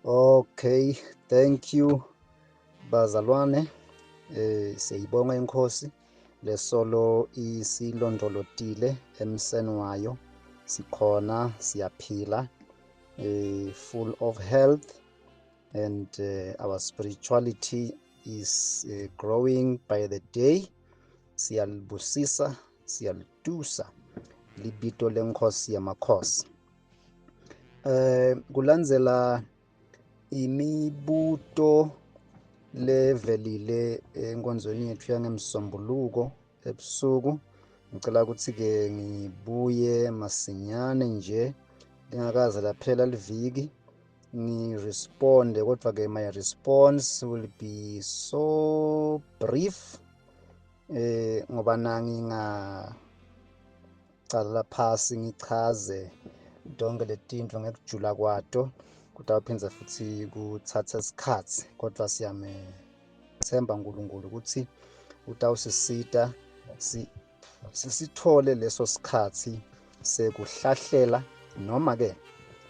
Okay, thank you bazalwane. Siyibonga inkosi lesolo isilondolotile emseni wayo. Sikhona siyaphila full of health and our spirituality is growing by the day. Siyalibusisa, siyalitusa libito lenkosi yamakhosi. Kulandzela imibuto levelile enkonzweni yethu yangemsombuluko ebusuku, ngicela ukuthi ke ngibuye masinyane nje lingakaze laphela liviki ngiresponde, kodwa ke my response will be so brief ngoba nangingacala phasi ngichaze tonke letintfo ngekujula kwato kutawuphindze futhi kuthatha isikhatsi, kodwa siyamethemba uNkulunkulu ukuthi utawusisita sisithole leso sikhatsi sekuhlahlela, noma ke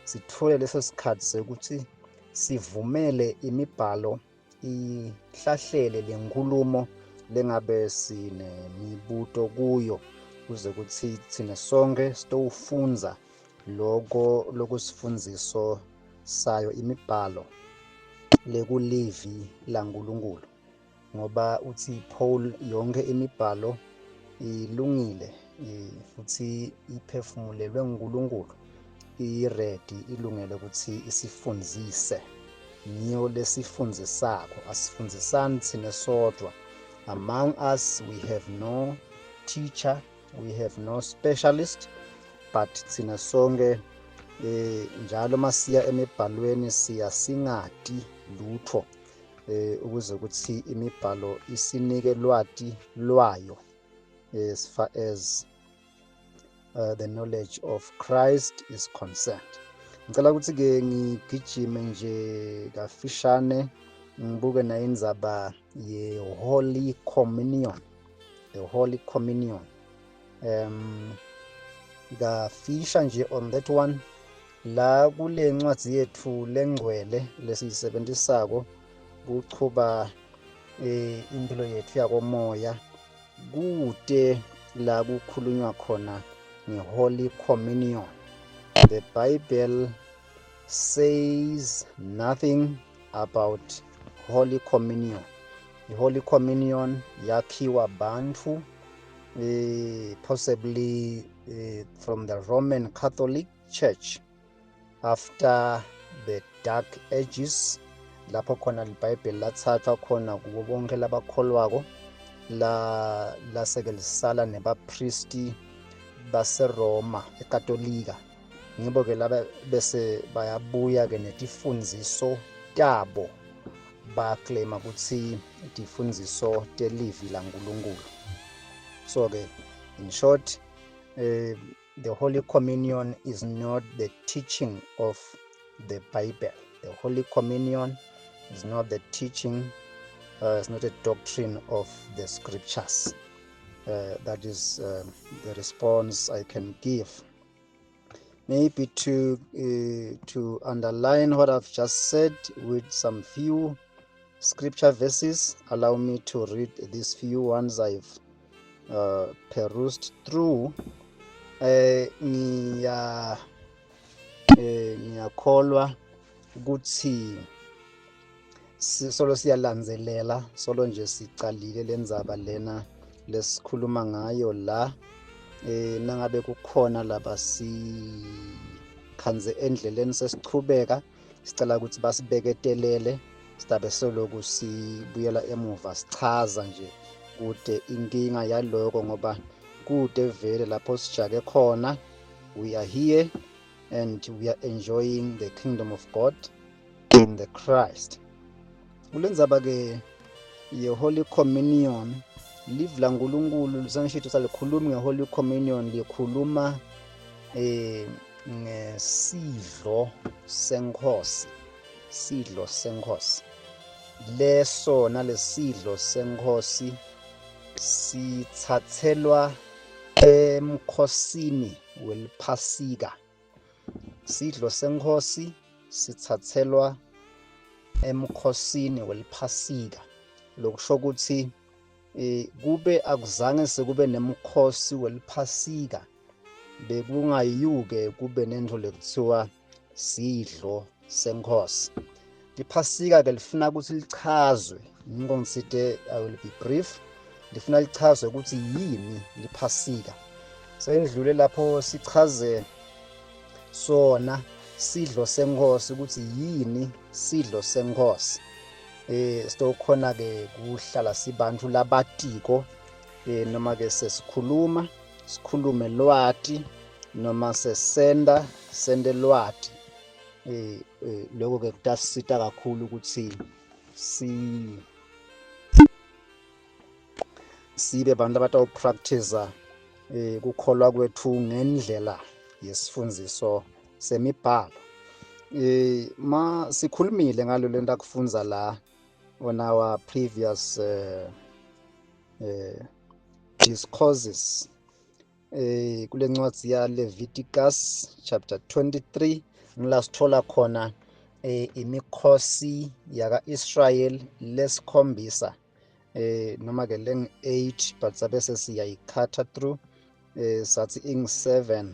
sithole leso sikhatsi sekuthi sivumele imibhalo ihlahlele lenkulumo lengabe sinemibuto kuyo, kuze kuthi thina sonke sitowufundza loko lokusifundziso sayo imibhalo lekulivi laNkulunkulu, ngoba uthi Paul yonke imibhalo ilungile futhi iphefumulelwe nguNkulunkulu, iready, ilungele ukuthi isifundzise. Ngiyo lesifundzisako, asifundzisani thina sodwa. Among us we have no teacher, we have no specialist, but thina sonke njalo masiya emibhalweni siya singati lutho ukuze ukuthi imibhalo isinike lwati lwayo as far as the knowledge of Christ is concerned. Ngicela ukuthi ke ngigijime nje kafishane ngibuke na indzaba ye Holy Communion, the Holy Communion. Kafisha nje on that one, la kule ncwadi yethu lengcwele lesiyisebenzisako kuchuba impilo yethu yakomoya, kude la kukhulunywa khona nge-Holy Communion. The Bible says nothing about Holy Communion. I-Holy Communion yakhiwa bantu possibly from the Roman Catholic Church after the Dark Ages, lapho khona iBhayibheli lathathwa khona kubo bonke labakholwako, la laseke lisala nebapristi baseRoma eKatolika. Ngibo ke laba bese bayabuya ke netifundziso tabo, baclaima ukuthi tifundziso telivi laNkulunkulu. So ke in short, the Holy Communion is not the teaching of the Bible. The Holy Communion is not the teaching, it's not a doctrine of the scriptures. That is the response I can give. Maybe to underline what I've just said with some few scripture verses, allow me to read these few ones I've perused through. Ngiya ngiyakholwa ukuthi solo siyalandzelela, solo nje sicalile lendzaba lena lesikhuluma ngayo la, nangabe kukhona laba sikhandze endleleni sesichubeka, sicela ukuthi basibeketelele, sidabe soloku sibuyela emuva sichaza nje kude inkinga yaloko, ngoba kude vele lapho sijake khona. We are here and we are enjoying the kingdom of God in the Christ. Kulendzaba ke ye Holy Communion, live laNkulunkulu lisangishito salikhulumi nge-Holy Communion, likhuluma ngesidlo senkosi. Sidlo senkosi leso nalesidlo senkosi sithathelwa emkhosini weliphasika. Sidlo senkosi sithathelwa Emkhosini weliphasika, lokusho ukuthi kube akuzange sekube nemkhosi weliphasika, bekungayuke kube nento lekuthiwa sidlo senkhosi. Liphasika ke lifuna ukuthi lichazwe, ngiko ngisite I will be brief. Lifuna lichazwe ukuthi yini liphasika. Sendlule lapho sichaze sona sidlo senkosi ukuthi yini sidlo senkosi. Sitokhona ke kuhlala sibantu labatiko, noma ke sesikhuluma sikhulume lwati, noma sesenda sende lwati. Lokho ke kutasisita kakhulu ukuthi si sibe abantu abatawupractice kukholwa kwethu ngendlela yesifundziso semibhalo. Ma sikhulumile ngalo lento akufunza la on our previous discourses, kule ncwadi ya Leviticus chapter 23, ngila sithola khona imikhosi yaka Israel lesikhombisa, noma ke leng 8, but sabe sesiyayikhatha through, sathi ing 7,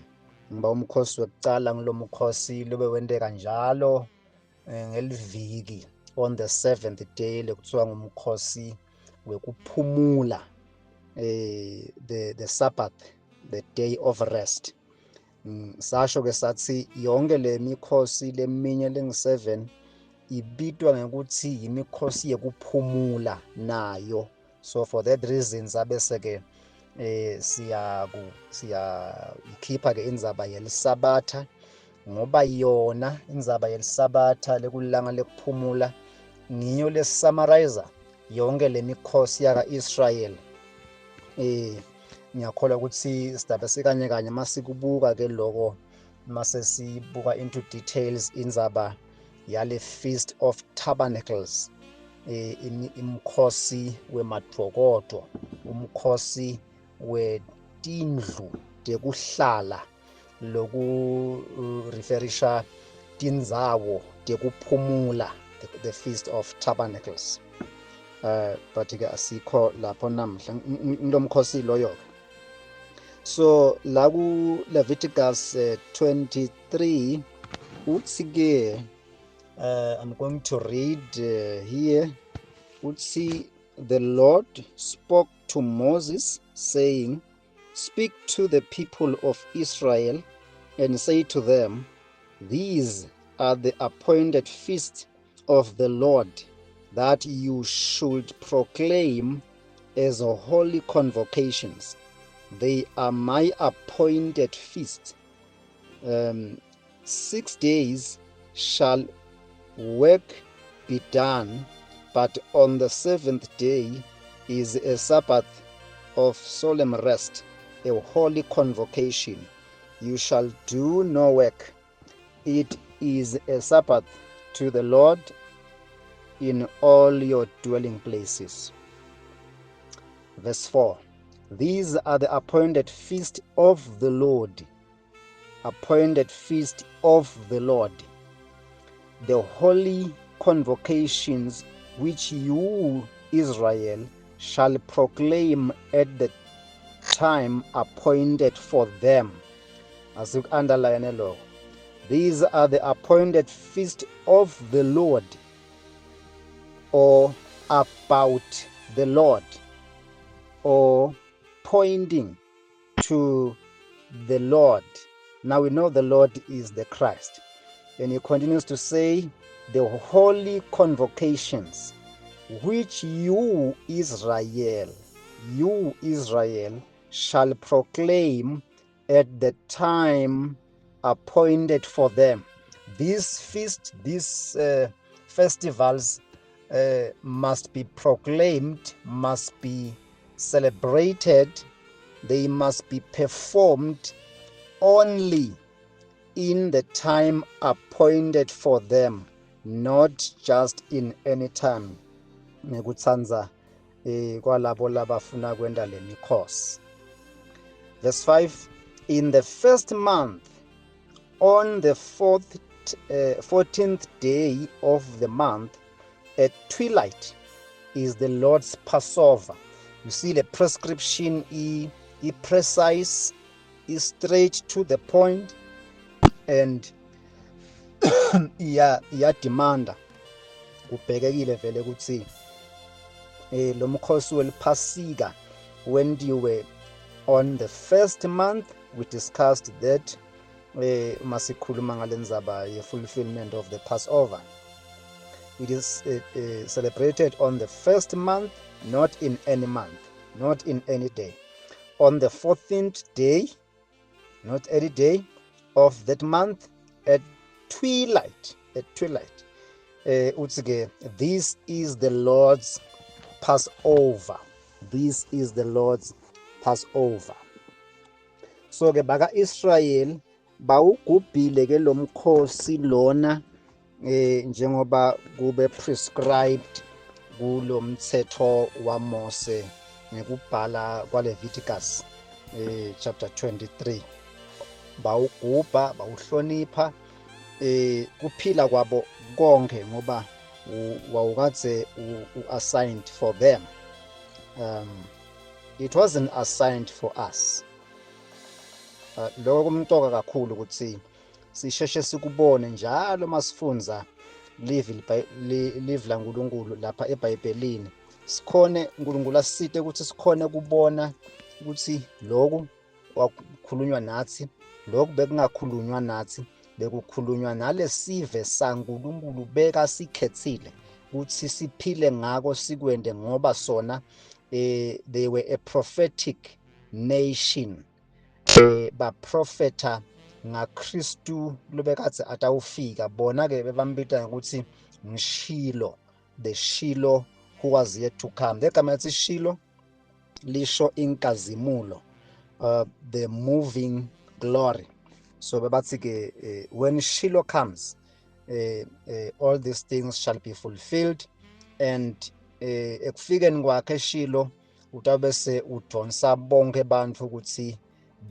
ngoba umkhosi wekucala ngilomkhosi lobe wenteka njalo ngeliviki on the seventh day, lekuthiwa ngumkhosi wekuphumula, the Sabbath, the day of rest. Sasho ke sathi yonke le mikhosi leminye lengu-7 ibitwa ngekuthi imikhosi yekuphumula nayo. So for that reason sabese ke siya siya ikhipha ke indzaba yelisabatha, ngoba yona indzaba yelisabatha lekulanga lekuphumula ngiyo lesummarizer yonke lemikhosi yaka Israel. Ngiyakholwa ukuthi sidabe sikanye kanye masikubuka ke lokho, mase sibuka into details indzaba yale Feast of Tabernacles, imkhosi wemadvokodvo, umkhosi wetindlu tekuhlala, loku referisha tindzawo tekuphumula, the Feast of Tabernacles. But ke asikho lapho namhla, ngilomkhosi loyo ke. So la ku Leviticus 23 uthi ke, I'm going to read here, uthi, "The Lord spoke to Moses, saying, 'Speak to the people of Israel and say to them, These are the appointed feasts of the Lord that you should proclaim as holy convocations. They are my appointed feasts. 6 days shall work be done, but on the seventh day is a Sabbath of solemn rest, a holy convocation. You shall do no work. It is a Sabbath to the Lord in all your dwelling places.'" Verse 4: "These are the appointed feast of the Lord, appointed feast of the Lord, the holy convocations which you, Israel, shall proclaim at the time appointed for them." Asiku-underline lokho. These are the appointed feast of the Lord, or about the Lord, or pointing to the Lord. Now we know the Lord is the Christ. Then he continues to say, "The holy convocations which you, Israel, you, Israel, shall proclaim at the time appointed for them." This feast, these festivals must be proclaimed, must be celebrated, they must be performed only in the time appointed for them, not just in any time ngekutsandza kwalabo labafuna kwenta lemikhosi. Verse 5: "In the first month, on the fourth 14th day of the month, At twilight is the Lord's Passover. You see the prescription i, i precise, is straight to the point and iya iyademanda kubhekekile vele ukuthi eh lo mkhosi weliphasika wendiwe on the first month. We discussed that eh uma sikhuluma ngalendzaba ye fulfillment of the Passover. It is celebrated on the first month, not in any month, not in any day. On the 14th day, not any day of that month, at twilight, at twilight. Uthi ke, this is the Lord's Passover. This is the Lord's Passover. So ke baka Israel bawugubhile ke lo mkhosi lona njengoba kube prescribed kulomthetho waMose ngekubhala kwaLeviticus chapter 23. Bawugubha, bawuhlonipha kuphila kwabo konke ngoba wawukadze u-assigned for them. It wasn't assigned for us. Lokho kumcoka kakhulu ukuthi sisheshe sikubone njalo masifundza live live laNkulunkulu lapha eBhayibhelini, sikhone uNkulunkulu asisite ukuthi sikhone kubona ukuthi lokhu kwakukhulunywa nathi, lokhu bekungakhulunywa nathi, bekukhulunywa nalesive saNkulunkulu beka sikhethile ukuthi siphile ngako, sikwende, ngoba sona they were a prophetic nation. Baprofetha ngaKristu lobekadze atawufika. Bona ke bebambita ngokuthi ngishilo, the Shiloh who was yet to come. Legama lithi Shiloh lisho inkazimulo, the moving glory. So bebathi ke when Shiloh comes, all these things shall be fulfilled, and ekufikeni kwakhe Shiloh utawube se udonsa bonke abantu ukuthi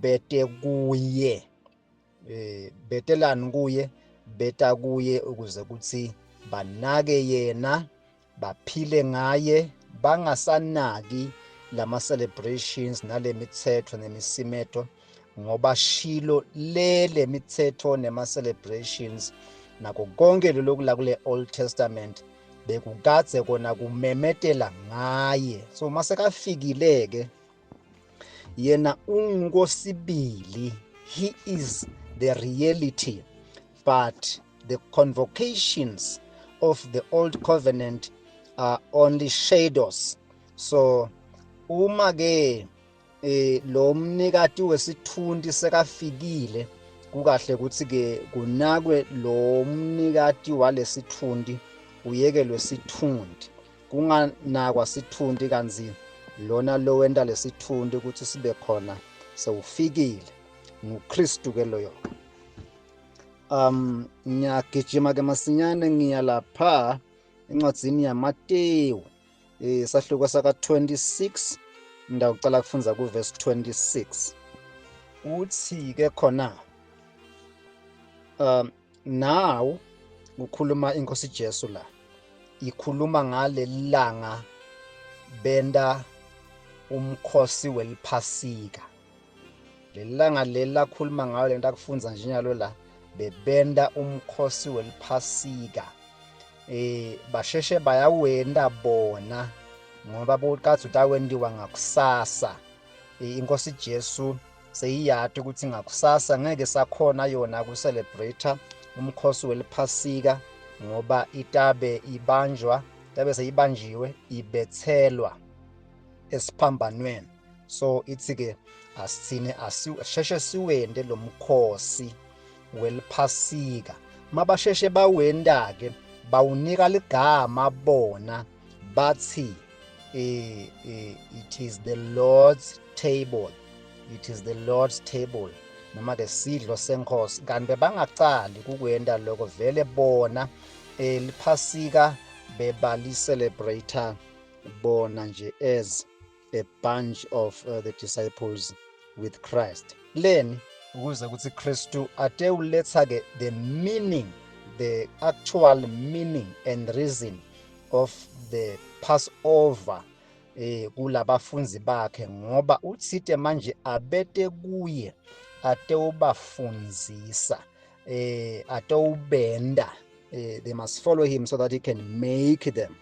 bete kuye. Betelani kuye? Beta kuye ukuze kuthi banake yena, baphile ngaye, bangasanaki lama celebrations nale mithetho nemisimeto, ngoba Shilo lele mithetho nema celebrations nako konke lokhu la kule Old Testament bekukadze kona kumemetela ngaye. So masekafikile ke yena ungosibili, he is the reality, but the convocations of the old covenant are only shadows. So uma ke lo mnikati wesithunti sekafikile, kukahle ukuthi ke kunakwe lo mnikati walesithunti, uyekelwe sithunti, kunganakwa sithunti kanzi lona lo wenta lesithunti ukuthi sibe khona sewufikile, nguKristu ke loyo. Ngiyagijima ke masinyane, ngiya lapha encwadzini yaMateyu, sahluko saka 26, ngidawucala kufundza ku verse 26. Uthi ke khona, now kukhuluma inkosi Jesu la, ikhuluma ngalelanga benda umkhosi weliphasika. Lelanga leli lakhuluma ngayo lento akufunza nje nyalo la, bebenda umkhosi weliphasika. Basheshe bayawenda bona ngoba bokadze utawendiwa ngakusasa. Inkosi Jesu seyiyati ukuthi ngakusasa ngeke sakhona yona ku-celebrate umkhosi weliphasika ngoba itabe ibanjwa, itabe seyibanjiwe, ibethelwa esiphambanweni. So ithi ke asithine asisheshe siwende lo mkhosi weliphasika. Mabasheshe bawenda ke, bawunika ligama bona, bathi it is the Lord's table, it is the Lord's table, noma ke sidlo senkosi. Kanti bebangacali kukwenda lokho vele bona, liphasika bebali celebrate bona nje as a bunch of the disciples with Christ. Leni ukuze ukuthi Kristu ate uletha ke the meaning, the actual meaning and reason. of the Passover eh kulabafunzi bakhe ngoba utsite manje abete kuye atewubafundzisa eh atewubenda eh, they must follow him so that he can make them.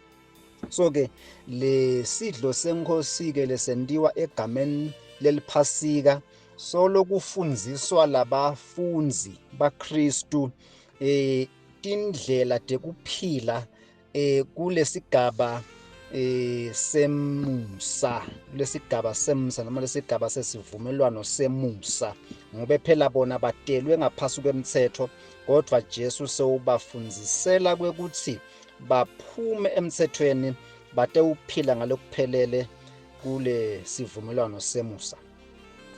So ke lesidlo senkosi ke lesentiwa egameni leliphasika solo kufundziswa labafunzi baKristu eh tindlela tekuphila eh kulesigaba eh semusa, kulesigaba semusa noma lesigaba sesivumelwano semusa, ngobe phela bona batelwe ngaphasi kwemthetho, kodwa Jesu sewubafundzisela kwekuthi baphume emthethweni batewuphila ngalokuphelele kule sivumelwano semusa.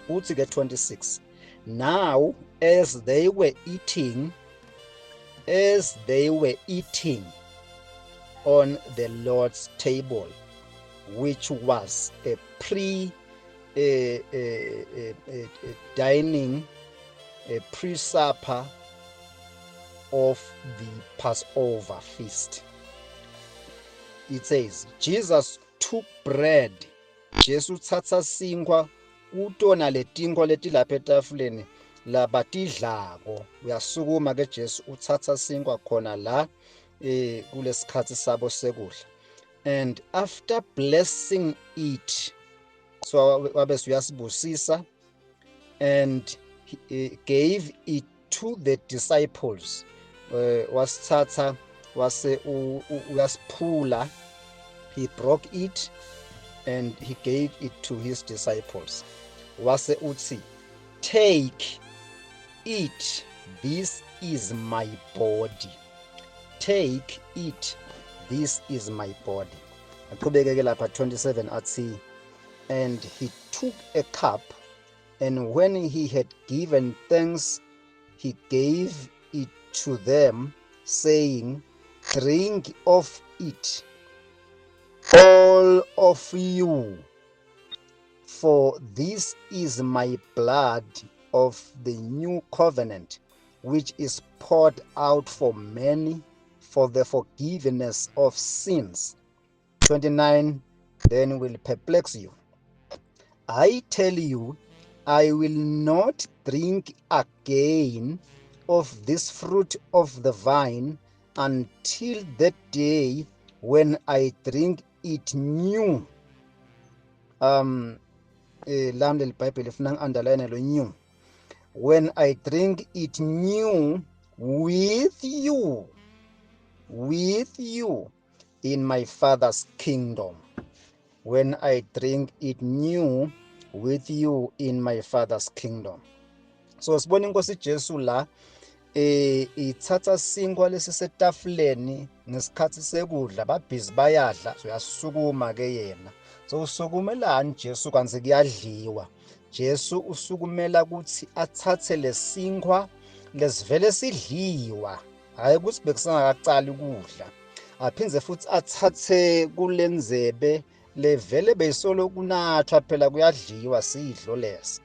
Uthi ke 26, now as they were eating, as they were eating on the Lord's table, which was a pre a, a, a, a, a dining, a pre-supper of the Passover feast. It says, Jesus took bread. Jesu utsatsa sinkwa kutona letinkwa letilapha etafuleni labatidlako. Uyasukuma ke Jesu utsatsa sinkwa khona la eh kulesikhatsi sabo sekudla. And after blessing it, so wabe uyasibusisa, and he gave it to the disciples. Wasithatha wase uyasiphula, he broke it and he gave it to his disciples. Wase uthi, take, eat, this is my body. Take, eat, this is my body. Aqhubeke ke lapha 27 athi, and he took a cup, and when he had given thanks, he gave it to them, saying, drink of it, all of you, for this is my blood of the new covenant, which is poured out for many for the forgiveness of sins. 29 then will perplex you. I tell you, I will not drink again of this fruit of the vine until that day when I drink it new. Lami leli Bible ifuna ngi-underline lo new. When I drink it new with you, with you in my Father's kingdom. When I drink it new with you in my Father's kingdom. So sibona inkosi Jesu la ithatha sinkwa lesisetafuleni ngesikhathi sekudla, babhizi bayadla, so uyasukuma ke yena. So usukumelani Jesu kanti kuyadliwa? Jesu usukumela ukuthi athathe lesinkwa lesivele sidliwa, hayi ukuthi bekusangakacali ukudla, aphindze futhi athathe kulenzebe levele beyisolo kunathwa, phela kuyadliwa sidlo lesi.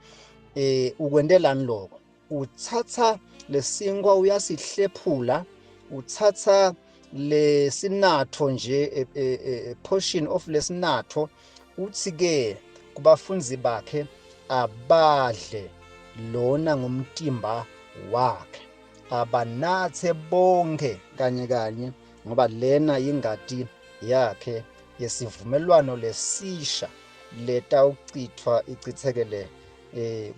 Ukwentelani lokho? Uthatha lesinkwa uyasihlephula, uthatha lesinatho nje, a portion of lesinatho, uthi ke kubafunzi bakhe abadle lona ngumtimba wakhe, abanathe bonke kanye kanye, ngoba lena ingati yakhe yesivumelwano lesisha letawuchithwa ichithekele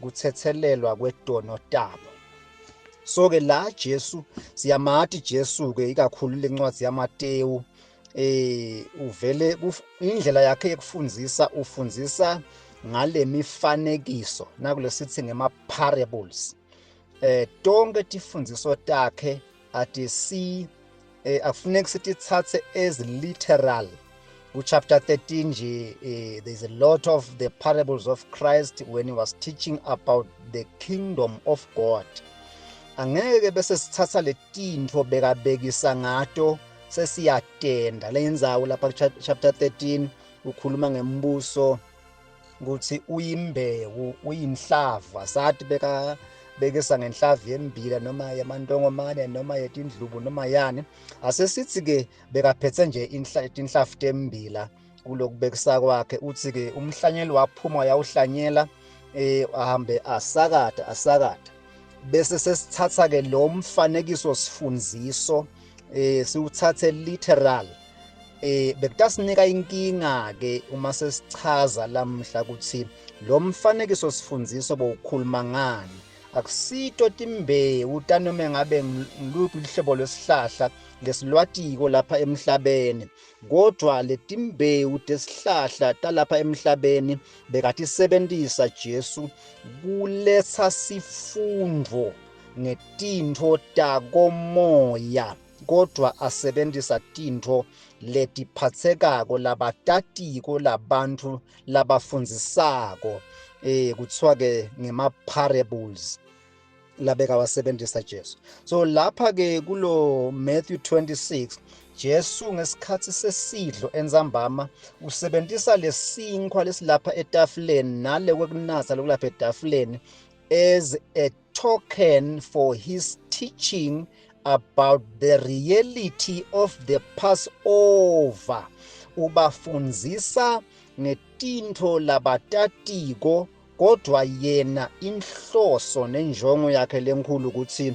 kuthethelelwa kwetono tabo. So ke la Jesu siyamati Jesu ke ikakhulu lencwadi yaMateyu uvele indlela yakhe yekufundzisa, ufundzisa ngale mifanekiso nakulesithi ngema parables. Tonke tifundziso takhe atisi akufuneki sitithathe as literal. Ku chapter 13 nje there's a lot of the parables of Christ when he was teaching about the kingdom of God. Angeke bese sithatha letintfo bekabekisa ngato sesiyatenda lendzawo lapha chapter 13 ukhuluma ngembuso ukuthi uyimbewu, uyinhlava, sathi beka bekisa ngenhlavu yembila noma yamantongomane noma yetindlubu noma yani. Asesithi ke bekaphethe nje inhlavu tembila kulokubekisa kwakhe. Uthi ke umhlanyeli waphuma yawuhlanyela, ahambe asakada asakada, bese sesithatha ke lo mfanekiso sifundziso, siwuthathe literal. Bekutasinika inkinga ke uma sesichaza lamhla ukuthi lo mfanekiso sifundziso bowukhuluma ngani. Akusito timbewu tanoma ngabe ngiluphi luhlobo lwesihlahla lesilwatiko lapha emhlabeni, kodwa letimbewu tesihlahla talapha emhlabeni bekatisebentisa Jesu kuletsa sifundvo ngetintfo takomoya, kodwa asebentisa tintfo letiphatsekako labatatiko labantfu labafundzisako, kuthiwa ke ngema parables labeka wasebentisa Jesu. So lapha ke kulo Matthew 26, Jesu ngesikhathi sesidlo entsambama usebentisa lesinkhwa lesilapha etafuleni nale kwekunatsa lokulapha etafuleni as a token for his teaching about the reality of the Passover. Ubafundzisa ngetintfo labatatiko, kodwa yena inhloso nenjongo yakhe lenkhulu ukuthi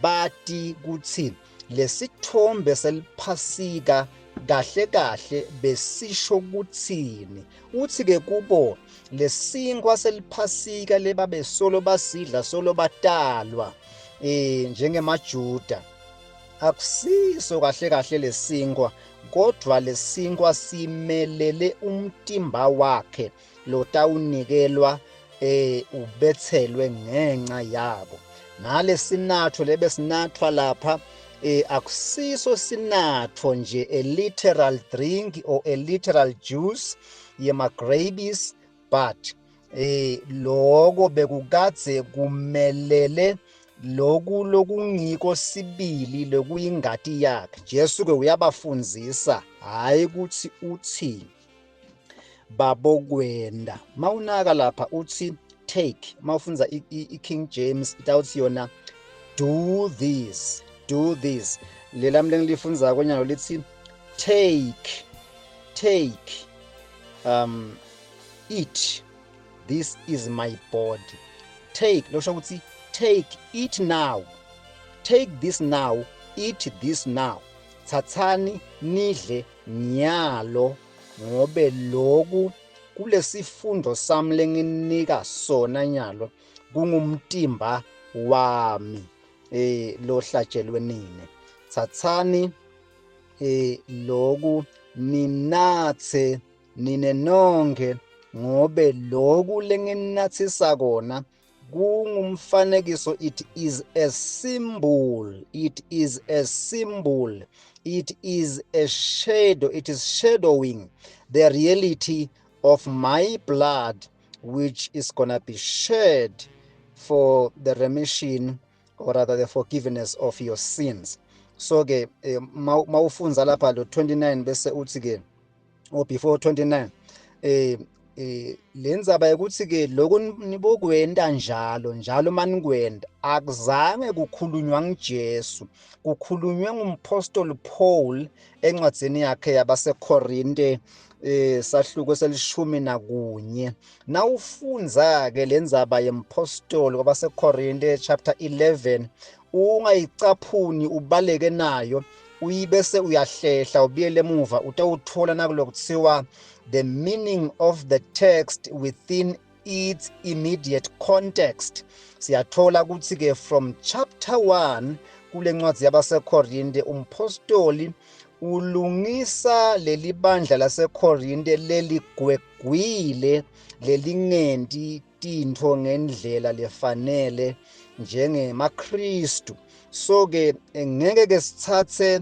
bati kutsi lesithombe seliphasika kahle kahle besisho kutsini. Uthi ke kubo, lesinkwa seliphasika lebabesolo basidla solo batalwa njengemaJuda akusiso kahle kahle lesinkwa, kodwa lesinkwa simelele umtimba wakhe lotawunikelwa ubethelwe ngenxa yabo. Nalesinatho lebesinathwa lapha akusiso sinatho nje, a literal drink or a literal juice yema-grapes, but loko bekukadze kumelele loku lokungiko sibili, lokuyingati yakhe. Jesu ke uyabafundzisa, hayi ukuthi uthi babokwenda. Mawunaka lapha uthi take, mawufundza i-King James itawuthi yona do this, do this. Lelami lengilifundzako nyalo lithi take, take, eat, this is my body. Take losho ukuthi take it now, take this now, eat this now. Thathani nidle nyalo, ngobe loku kulesifundo sami lenginika sona nyalo kungumtimba wami lohlatshelwe nine. Thathani loku ninathe nine nonke, ngobe loku lenginathisa kona kungumfanekiso. It is a symbol, it is a symbol, it is a shadow, it is shadowing the reality of my blood, which is gonna be shed for the remission, or rather the forgiveness of your sins. So ke mawufundza lapha lo 29, bese uthi ke, or before 29, lendzaba yokuthi ke lokhu nibokwenta njalo njalo manikwenta akuzange kukhulunywa nguJesu, kukhulunywe ngumpostoli Paul encwadzini yakhe yabaseKorinte, sahluko se-11. Nawufundza ke lendzaba yempostoli kwabaseKorinte chapter 11, ungayicaphuni ubaleke nayo, uyibese uyahlehla ubuyele emuva, utawuthola nakulokuthiwa the meaning of the text within its immediate context. Siyathola ukuthi ke from chapter 1 kule ncwadi yabaseKorinte, umpostoli ulungisa leli bandla laseKorinte leligwegwile, lelingenti tintfo ngendlela lefanele njengemaKristu. So ke ngeke ke sithathe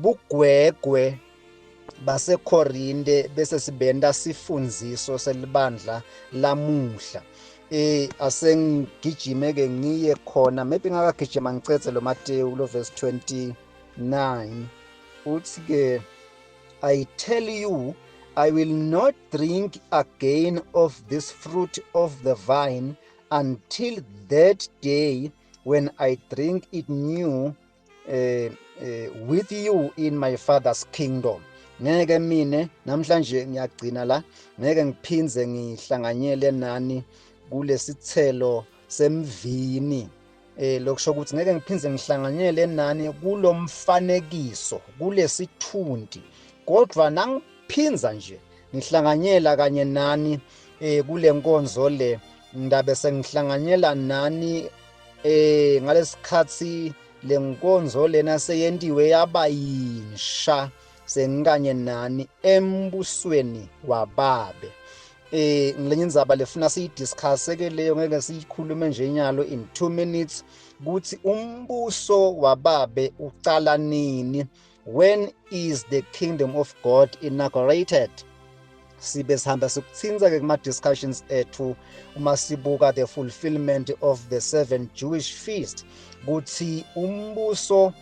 bugwegwe baseKorinte bese sibenta sifundziso selibandla lamuhla. Asengigijime ke ngiye khona, maybe ngakagijima ngicedze lo Mateyu lo verse 29. Uthi ke, "I tell you, I will not drink again of this fruit of the vine." until that day when I drink it new with you in my Father's kingdom. Ngeke mine namhlanje ngiyagcina la, ngeke ngiphindze ngihlanganyele nani kulesithelo semvini. Lokusho ukuthi ngeke ngiphindze ngihlanganyele nani kulomfanekiso, kulesithunti, kodwa nangiphinza nje ngihlanganyela kanye nani kule nkonzo le, ndabe sengihlanganyela nani ngalesikhathi lenkonzo lena seyentiwe yaba yinsha, sengikanye nani embusweni wababe. Ngilenye indzaba lefuna siyidiscuss ke leyo, ngeke siyikhulume nje inyalo in 2 minutes, kuthi umbuso wababe ucala nini? When is the kingdom of God inaugurated? Sibe sihamba sikuthinza ke kuma discussions ethu uma sibuka the fulfillment of the seven Jewish feast, kuthi umbuso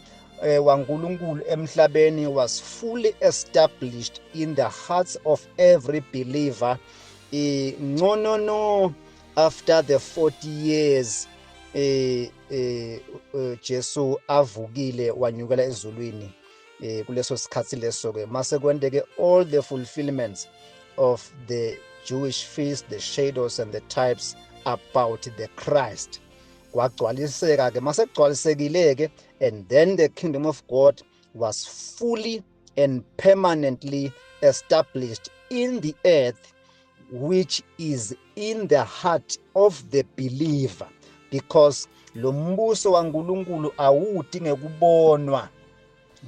waNkulunkulu emhlabeni was fully established in the hearts of every believer ngcono after the 40 years Jesu avukile wanyukela ezulwini. Kuleso sikhathi leso ke mase kwenteke all the fulfillments of the Jewish feast, the shadows and the types about the Christ, kwagcwaliseka ke. Mase kugcwalisekile ke, and then the kingdom of God was fully and permanently established in the earth, which is in the heart of the believer, because lo mbuso waNkulunkulu awuti ngekubonwa.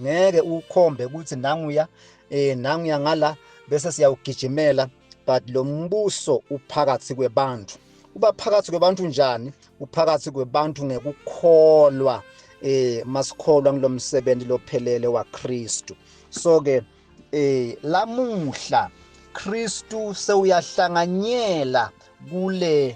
Ngeke ukhombe ukuthi nanguya, nanguya ngala, bese siyawugijimela, but lo mbuso uphakathi kwebantu. Uba phakathi kwebantu njani? Uphakathi kwebantu ngekukholwa, masikholwa ngilomsebenzi lophelele waKristu. So ke lamuhla Kristu sewuyahlanganyela kule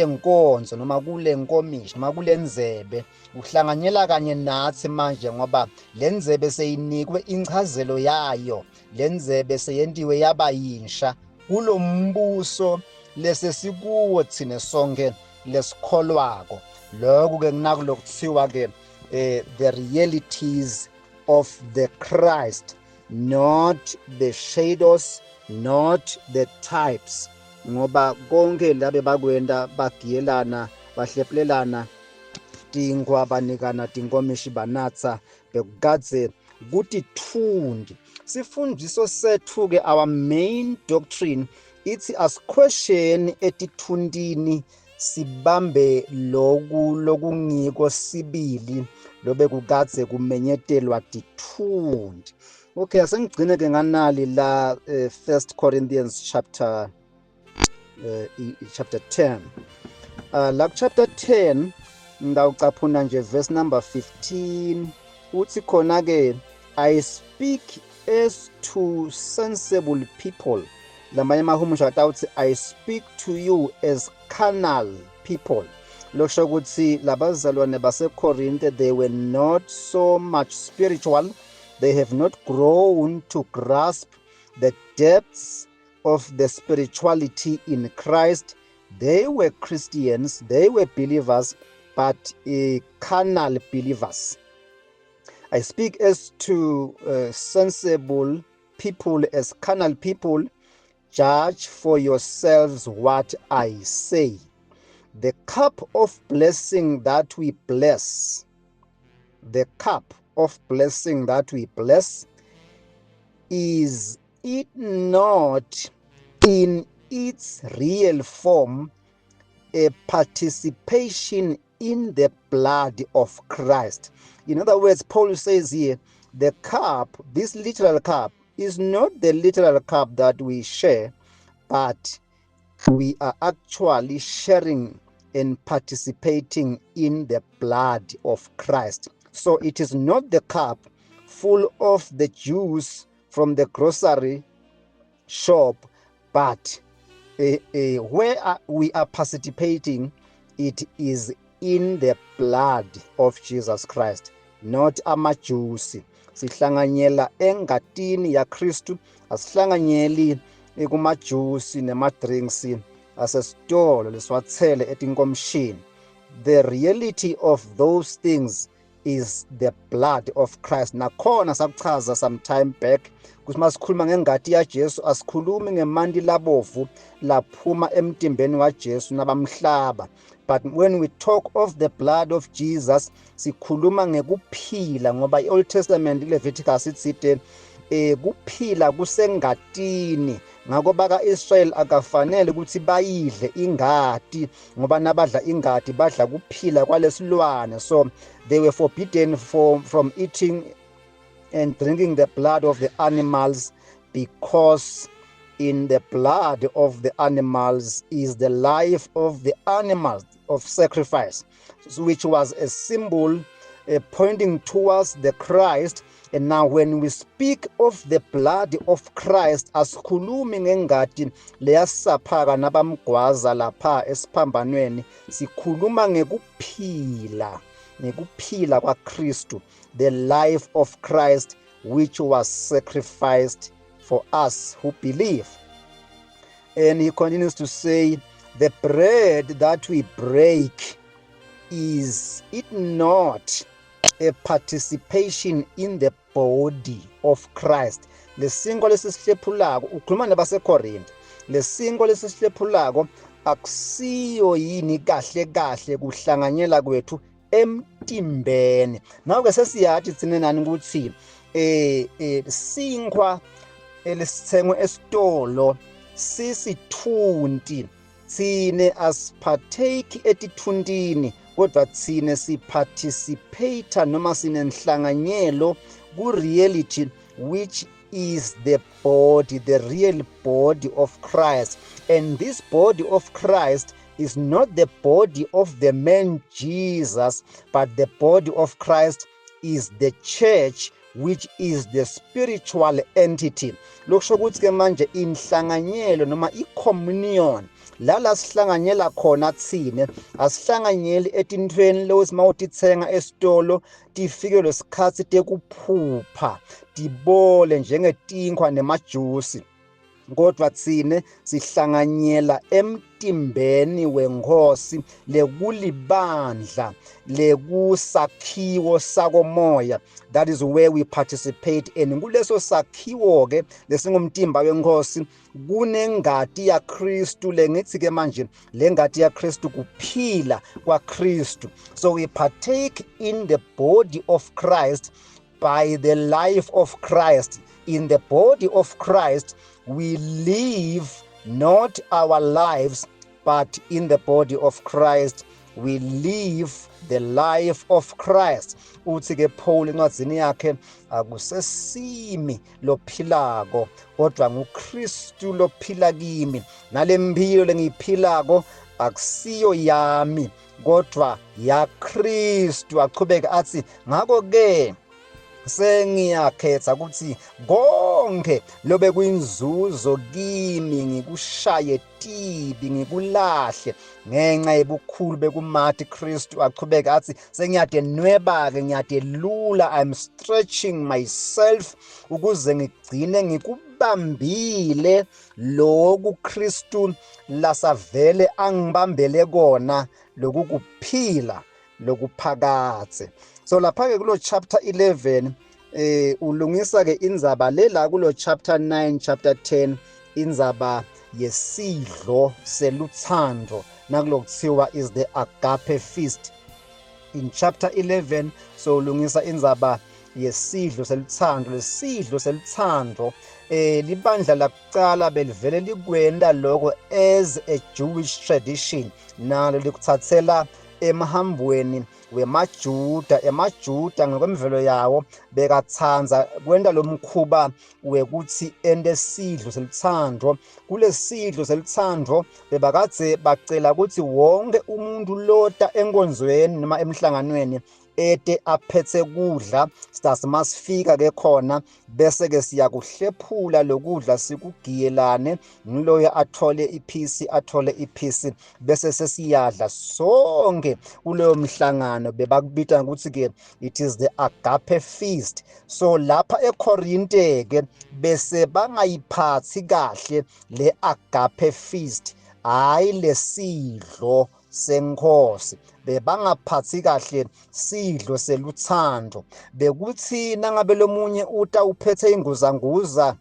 nkonzo noma kule nkomishi noma kule ndzebe, uhlanganyela kanye nathi manje, ngoba le ndzebe seyinikwe inchazelo yayo, le ndzebe seyentiwe yaba yinsha kulombuso lesesikuwo thine sonke lesikholwako. Lokhu ke kunakulokuthiwa ke the realities of the Christ, not the shadows, not the types, ngoba konke labe bakwenda, bagiyelana, bahlephulelana tinkwa, banikana tinkomishi banatsa, bekukadze kutithundi. Sifundiso sethu ke, our main doctrine ithi asikhwesheni etithundini, sibambe loku lokungiko sibili lobe kukadze kumenyetelwa tithundi. Okay, asengigcine ke nganali la, First Corinthians chapter 10. La chapter 10 ngawucaphuna nje verse number 15, uthi khona ke, "I speak as to sensible people." Lamanye amahumusha atawuthi, "I speak to you as carnal people." Lokusho ukuthi labazalwane baseKorinte, they were not so much spiritual, they have not grown to grasp the depths of the spirituality in Christ. They were Christians, they were believers, but carnal believers. "I speak as to sensible people, as carnal people. Judge for yourselves what I say. The cup of blessing that we bless, the cup of blessing that we bless, is it not in its real form a participation in the blood of Christ?" In other words, Paul says here, the cup, this literal cup, is not the literal cup that we share, but we are actually sharing and participating in the blood of Christ. So it is not the cup full of the juice from the grocery shop, but where we are participating, it is in the blood of Jesus Christ, not amajusi. Sihlanganyela engatini yaKristu, asihlanganyeli kumajusi nema-drinks. asesitolo lesiwathele etinkomshini. The reality of those things is the blood of Christ. Nakhona sakuchaza some time back ukuthi masikhuluma ngengati yaJesu asikhulumi ngemanti labovu laphuma emtimbeni waJesu nabamhlaba, but when we talk of the blood of Jesus sikhuluma ngekuphila, ngoba i-Old Testament iLeviticus itsite kuphila kusengatini. Ngakho baka-Israel akafanele ukuthi bayidle ingati, ngoba nabadla ingati badla kuphila kwalesilwane. So they were forbidden from eating and drinking the blood of the animals, because in the blood of the animals is the life of the animals of sacrifice, which was a symbol pointing towards the Christ. And now when we speak of the blood of Christ, asikhulumi ngengati leyasaphaka nabamgwaza lapha esiphambanweni, sikhuluma ngekuphila, ngekuphila kwaKristu, the life of Christ which was sacrificed for us who believe. And he continues to say, the bread that we break, is it not a participation in the body of Christ? Lesinkwa lesisihlephulako, ukhuluma nebaseKorinte, lesinkwa lesisihlephulako akusiyo yini kahle kahle kuhlanganyela kwethu emtimbeni? Ngakho sesiyathi thina nani ukuthi sinkwa elesithengwe esitolo sisithunti, thine asiphatheki etithuntini, kodwa thine siparticipate noma sinenhlanganyelo ku-reality which is the body, the real body of Christ. And this body of Christ is not the body of the man Jesus, but the body of Christ is the church, which is the spiritual entity. Lokusho ukuthi ke manje inhlanganyelo noma i-communion la sihlanganyela khona thine, asihlanganyeli etintfweni lokuthi mawutitsenga esitolo tifike lesikhatsi tekuphupha tibole njengetinkwa nemajusi, kodwa thine sihlanganyela emtimbeni wenkosi lekulibandla, lekusakhiwo sakomoya. That is where we participate in. Kuleso sakhiwo ke lesingumtimba wenkosi kunengati yaKristu, lengithi ke manje lengati yaKristu kuphila kwaKristu. So we partake in the body of Christ by the life of Christ. In the body of Christ we live not our lives, but in the body of Christ we live the life of Christ. Uthi ke Paul encwadzini yakhe, akusesimi lophilako kodwa nguKristu lophila kimi, nalempilo lengiyiphilako akusiyo yami kodwa yaKristu. Achubeke athi, ngakho ke sengiyakhetha ukuthi konke lobe kuyinzuzo kimi ngikushaye tibi, ngikulahle ngenxa yebukhulu bekumati Kristu. Achubeke athi, sengiyadenweba ke, ngiyadelula, I'm stretching myself ukuze ngigcine ngikubambile lokhu Kristu lasavele angibambele kona, lokukuphila lokuphakathe. So lapha ke kulo chapter 11 ulungisa ke indzaba le la kulo chapter 9, chapter 10, indzaba yesidlo seluthando, nakulokuthiwa is the agape feast. In chapter 11 so ulungisa indzaba yesidlo seluthando. Lesidlo seluthando, libandla lakucala belivele likwenda lokho as a Jewish tradition, nalo likuthathela emahambweni wemaJuda. EmaJuda ngokwemvelo yawo bekathandza kwenta lo mkhuba wekuthi ente sidlo seluthando. Kulesidlo seluthando bebakadze bacela ukuthi wonke umuntu lota enkonzweni noma emhlanganweni ete aphethe kudla. Sitasi masifika ke khona bese ke siyakuhlephula lokudla sikugiyelane, ngiloyo athole iphisi, athole iphisi, bese sesiyadla sonke kuleyo mhlangano. Bebakubita ukuthi ke it is the agape feast. So lapha eKorinte ke bese bangayiphathi kahle le agape feast. Hhayi lesidlo seNkhosi. Bebangaphatsi kahle sidlo selutsandvo. Bekuthi nangabe lomunye uta uphethe inguzanguza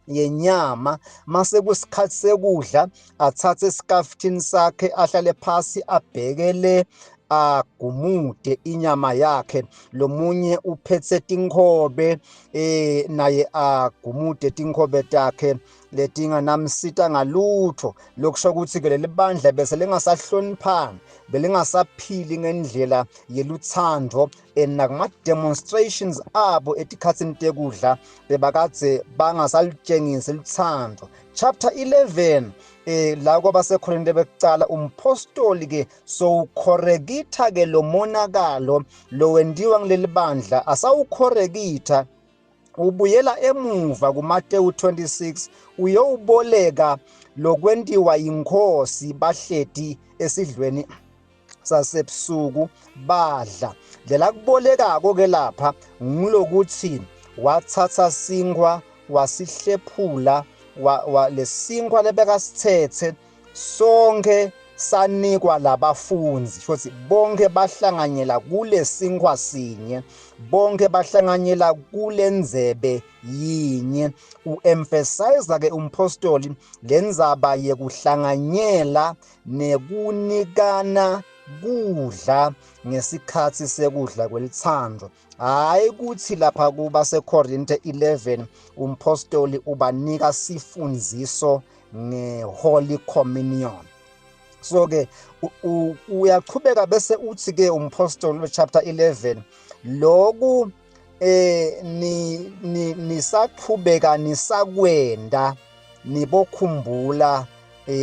yenyama, mase kusikhathi sekudla athathe esikaftini sakhe ahlale phasi abhekele agumude inyama yakhe. Lomunye uphethe tinkhobe, naye agumude tinkhobe takhe letinganamsita ngalutho. Lokusho ukuthi ke leli bandla bese lingasahloniphani, belingasaphili ngendlela yelutsandvo, and nakuma-demonstrations abo etikhatsini tekudla bebakadze bangasalutshengisi lutsandvo. Chapter 11, la kwabaseKorinte bekucala, umpostoli ke sowukhorekitha ke lo monakalo lowentiwa ngileli bandla, asawukhorekitha ubuyela emuva kuMateyu 26 uyowuboleka lokwentiwa yinkosi bahleti esidlweni sasebusuku badla. Lela kubolekako ke lapha ngilokuthi wathatha sinkwa wasihlephula, wa lesinkwa lebekasithethe sonke sanikwa labafundzi, futhi bonke bahlanganyela kulesinkwa sinye, bonke bahlanganyela kulendzebe yinye. U-emphasize ke umpostoli lendzaba yekuhlanganyela nekunikana kudla ngesikhathi sekudla kwelithando. Hayi ukuthi lapha kuba seKorinte 11 umpostoli ubanika sifundziso ngeHoly Communion. So ke uyachubeka bese uthi ke umpostoli chapter 11 loku ni nisaqhubeka nisakwenda nibokhumbula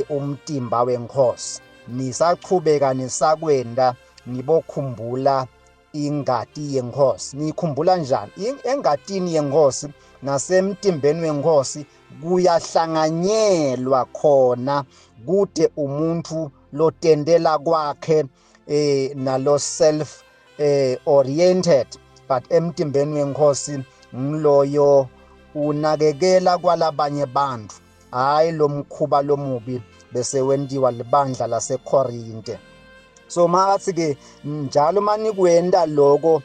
umtimba wenkosi, nisaqhubeka nisakwenda nibokhumbula ingati yenkosi. Nikhumbula njani? Engatini yenkosi nasemtimbeni wenkosi kuyahlanganyelwa khona, kude umuntu lotendela kwakhe nalo self oriented, but emtimbeni wenkosi ngiloyo unakekela kwalabanye bantu, hayi lo mkhuba lomubi bese wentiwa libandla laseKorinte. So makathi ke njalo manikwenda lokho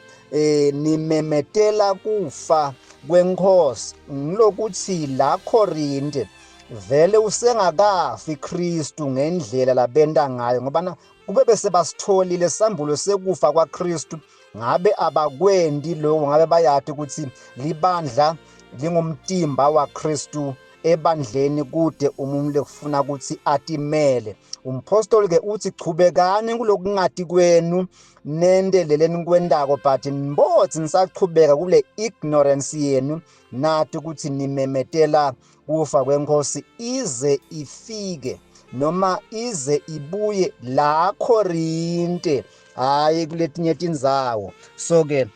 nimemetela kufa kwenkosi, ngilokuthi la Korinte vele usengakafi Kristu ngendlela labenta ngayo, ngoba kube bese basitholile sambulo sekufa kwaKristu ngabe abakwendi lokho, ngabe bayati ukuthi libandla lingumtimba waKristu, ebandleni kude umuntu lekufuna ukuthi atimele. Umpostoli ke uthi chubekani kulokungati kwenu nente leleni kwendako, but nibothi nisachubeka kule ignorance yenu, nathi ukuthi nimemetela kufa kwenkosi ize ifike noma ize ibuye la Korinte, hayi kuletinye tindzawo. So ke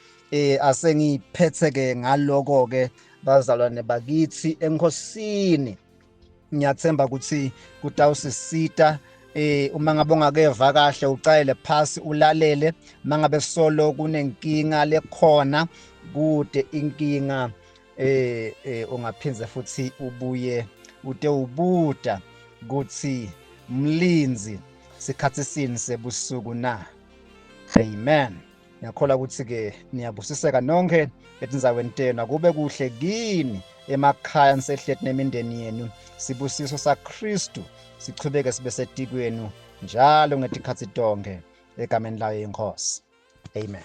asengiphethe ke ngaloko ke bazalwane bakithi enkosini, ngiyathemba ukuthi kutawusisita. Uma ngabe ungakeva kahle ucayele phasi ulalele, mangabe solo kunenkinga lekhona kude inkinga ungaphindze futhi ubuye ute ubuta kuthi mlinzi sikhathi sini sebusuku na. Amen. Ngiyakholwa ukuthi ke niyabusiseka nonke etindzaweni tenu, akube kuhle kini emakhaya nisehleti nemindeni yenu. Sibusiso saKristu sichubeke sibe setikwenu njalo ngetikhatsi tonke, egameni layo inkosi. Amen.